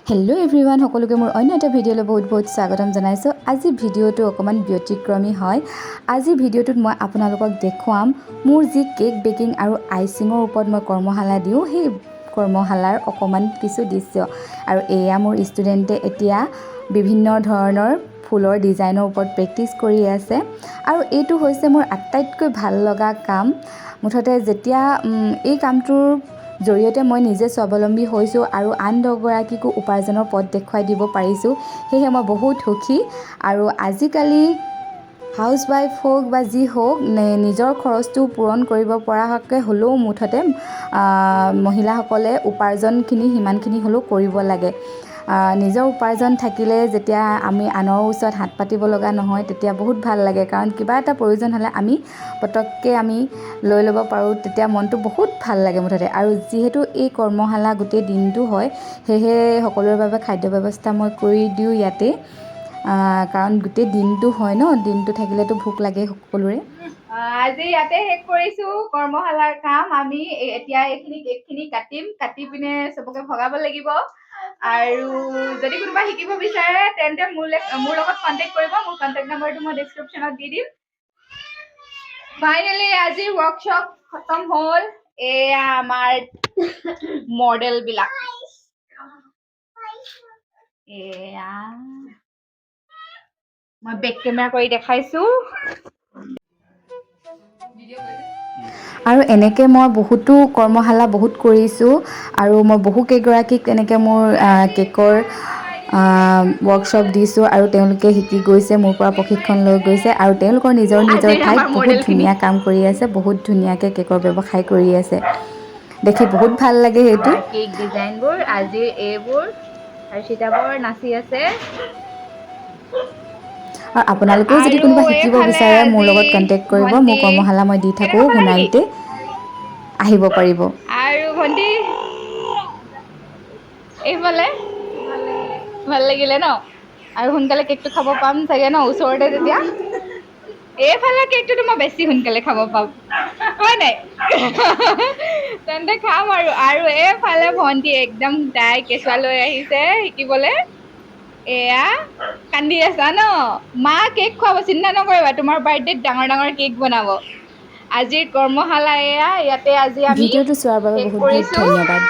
Hello' everyone, সকলোকে মোৰ অন্য এটা ভিডিঅ'লৈ বহুত বহুত স্বাগতম জনাইছোঁ। আজি ভিডিঅ'টো অকণমান ব্যতিক্ৰমী হয়। আজি ভিডিঅ'টোত মই আপোনালোকক দেখুৱাম মোৰ যি কেক বেকিং আৰু আইচিঙৰ ওপৰত মই কৰ্মশালা দিওঁ, সেই কৰ্মশালাৰ অকণমান কিছু দৃশ্য। আৰু এয়া মোৰ ষ্টুডেণ্টে এতিয়া বিভিন্ন ধৰণৰ ফুলৰ ডিজাইনৰ ওপৰত প্ৰেক্টিচ কৰি আছে। আৰু এইটো হৈছে মোৰ আটাইতকৈ ভাল লগা কাম। মুঠতে যেতিয়া এই কামটোৰ জৰিয়তে মই নিজে স্বাৱলম্বী হৈছোঁ আৰু আন 10গৰাকীকো উপাৰ্জনৰ পথ দেখুৱাই দিব পাৰিছোঁ, সেয়েহে মই বহুত সুখী। আৰু আজিকালি হাউচৱাইফ হওক বা যি হওক, নিজৰ খৰচটো পূৰণ কৰিব পৰাকৈ হ'লেও মুঠতে মহিলাসকলে উপাৰ্জনখিনি সিমানখিনি হ'লেও কৰিব লাগে। নিজৰ উপাৰ্জন থাকিলে যেতিয়া আমি আনৰ ওচৰত হাত পাতিব লগা নহয়, তেতিয়া বহুত ভাল লাগে। কাৰণ কিবা এটা প্ৰয়োজন হ'লে আমি পটককৈ আমি লৈ ল'ব পাৰোঁ, তেতিয়া মনটো বহুত ভাল লাগে মুঠতে। আৰু যিহেতু এই কৰ্মশালা গোটেই দিনটো হয়, সেয়েহে সকলোৰে বাবে খাদ্য ব্যৱস্থা মই কৰি দিওঁ ইয়াতে, কাৰণ গোটেই দিনটো হয় ন, দিনটো থাকিলেতো ভোক লাগে সকলোৰে। আজি ইয়াতে শেষ কৰিছো কৰ্মশালাৰ কাম। আমি এতিয়া এইখিনি কেকখিনি কাটিম, কাটি পিনে চবকে ভগাব লাগিব। আৰু যদি কোনোবা শিকিব বিচাৰে, তেন্তে মোৰ লগত কণ্টেক্ট কৰিব। মোৰ কণ্টেক্ট নাম্বাৰটো মই ডিছক্ৰিপশ্যনত দি দিম। ফাইনেলি আজি ৱৰ্কশ্বপ খতম হ'ল। এয়া আমাৰ মডেল বিলাক। এয়া মই বেক কেমেৰা কৰি দেখাইছো। আৰু এনেকৈ মই বহুতো কৰ্মশালা বহুত কৰিছোঁ আৰু মই বহু কেইগৰাকীক তেনেকৈ মোৰ কেকৰ ৱৰ্কশ্বপ দিছোঁ আৰু তেওঁলোকে শিকি গৈছে, মোৰ পৰা প্ৰশিক্ষণ লৈ গৈছে আৰু তেওঁলোকৰ নিজৰ নিজৰ আজিৰ ঠাইত আমাৰ বহুত মডেলখিনি। ধুনীয়া কাম কৰি আছে, বহুত ধুনীয়াকৈ কেকৰ ব্যৱসায় কৰি আছে। দেখি বহুত ভাল লাগে সেইটো। কেক ডিজাইনবোৰ আজিৰ এইবোৰ আৰু সীতাবৰ নাচি আছে। আৰু আপোনালোকেও যদি আৰু কোনোবা শিকিব এইফালে বিচাৰে, মোৰ আজি লগত কণ্টেক্ট কৰিব। মোৰ ভণ্টি কৰ্মশালা মই দি থাকোঁ কেনেকুৱা পালা নেকি? সোণাৰীতে, আহিব পাৰিব। আৰু ভণ্টি, এইফালে ভাল লাগিলে ন? আৰু সোনকালে কেকটো খাব পাম চাগে ন, ওচৰতে যেতিয়া। এইফালে কেকটোতো মই বেছি সোনকালে খাব পাম, হয় নাই? তেন্তে খাম আৰু। আৰু এইফালে ভণ্টি একদম তাই কেঁচুৱা লৈ আহিছে শিকিবলৈ। এয়া কান্দি আছা ন? মা কেক খুৱাব, চিন্তা নকৰিবা। তোমাৰ বাৰ্থডেত ডাঙৰ ডাঙৰ কেক বনাব। আজিৰ কৰ্মশালা এয়া, ইয়াতে আজি আমি ভিডিঅ'টো চোৱাৰ বাবে শেষ বহুত বহুত কৰিছোঁ। ধন্যবাদ।